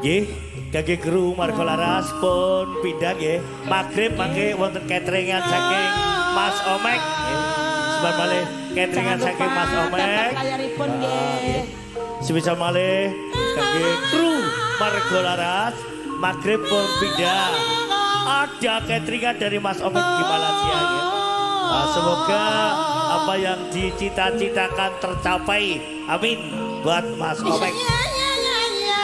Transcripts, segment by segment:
Nggih, kangge kru Margo Laras pun pindah nggih. Magrib mangke wonten cateringan saking Mas Omek nggih. Sebar malih cateringan saking Mas Omek. Layaripun nggih. Semisal malih kangge kru Margo Laras magrib pun pindah. Ada cateringan dari Mas Omek di Malaysia nggih. Nah, semoga apa yang dicita-citakan tercapai. Amin buat Mas Omek. Ya ya ya ya.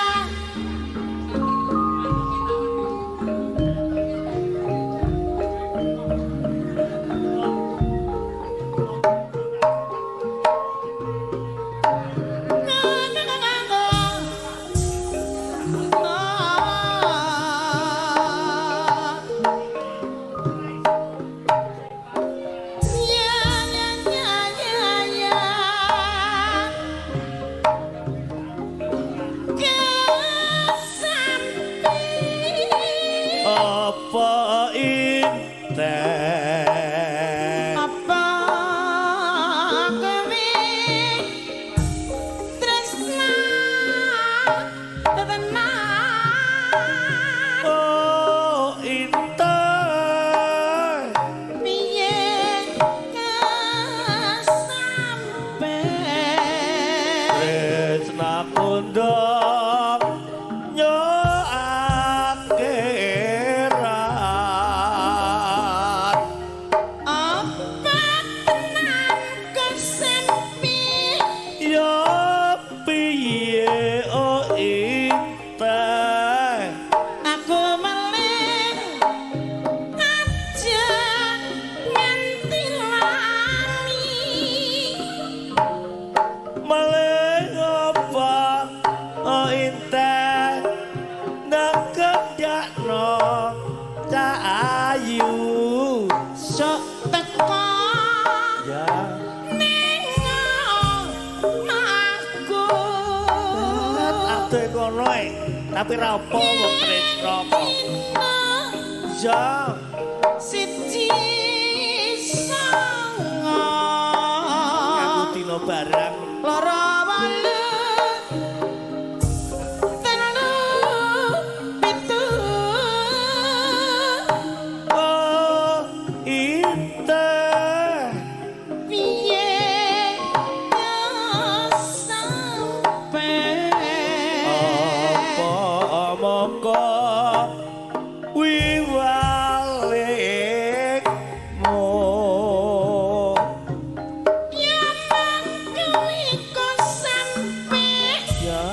Apa inten Apa kowe tresna tenan? Oh inten Piye kesampe tresna kundang nyo akhirat. Apa tenan kesampe? Ya piye oh inten? Aku meling aja nganti lali. Maling apa oh inten nang kendakno cah ayu? Sok teko ya ning omahku. Ade kono e, tapi ra apa wong tresno kok. Ya 1 9 nganggo dina barang 2 8 3 7. Oh inten Piye sampe apa mongko wiwalikmu? Ya mangkowe kok sampe ya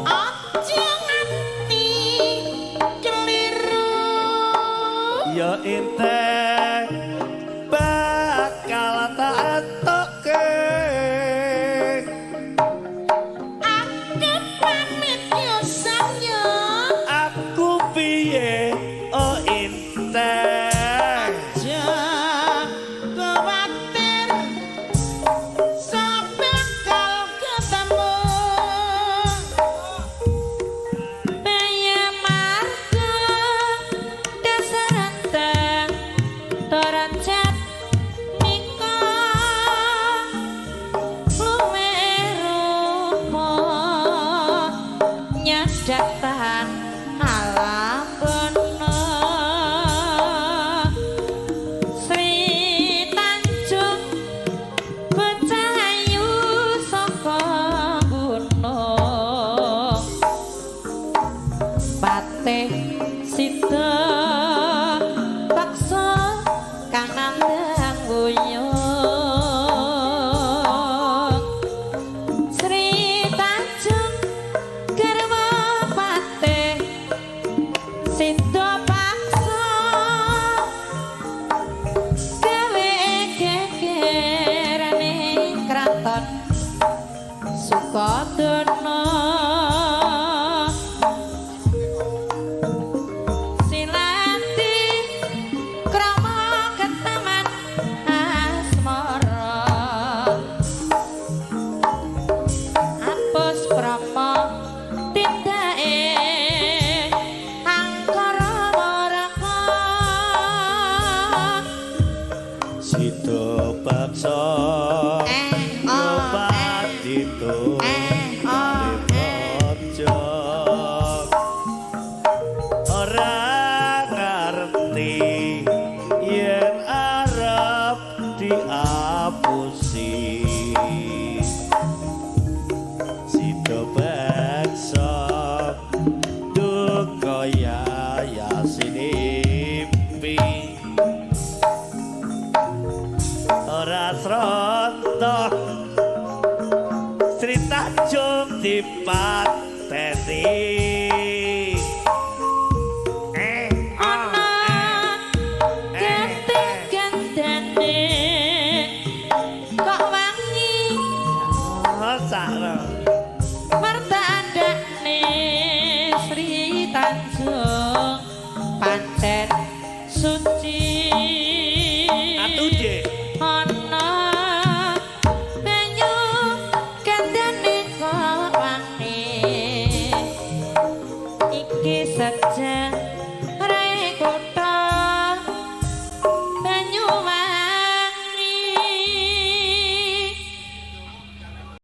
aja nganti keliru. Ya inten bakal tak etokke. Aku pamit yo samyo. Aku piye oh inten? Aja kuwatir bakal ketemu. Baya marga dasar anteng toracat mika luwe rupa nyadak tahan alam bena. Sri Tanjung bocah ayu saka gunung Patih sida paksa kang nandang wuyung. Sri Tanjung garwa patih sida paksa gawe gegerane kraton Sukodono. Silanti krama keteman asmara apus krama tindake angkara maraka. Sida paksa Eh, oh, pati eh, oh, praja. Sri Tanjung dipateni. Eh, ah, Ana eh, getih gendane kok wangi. Oh, sakno.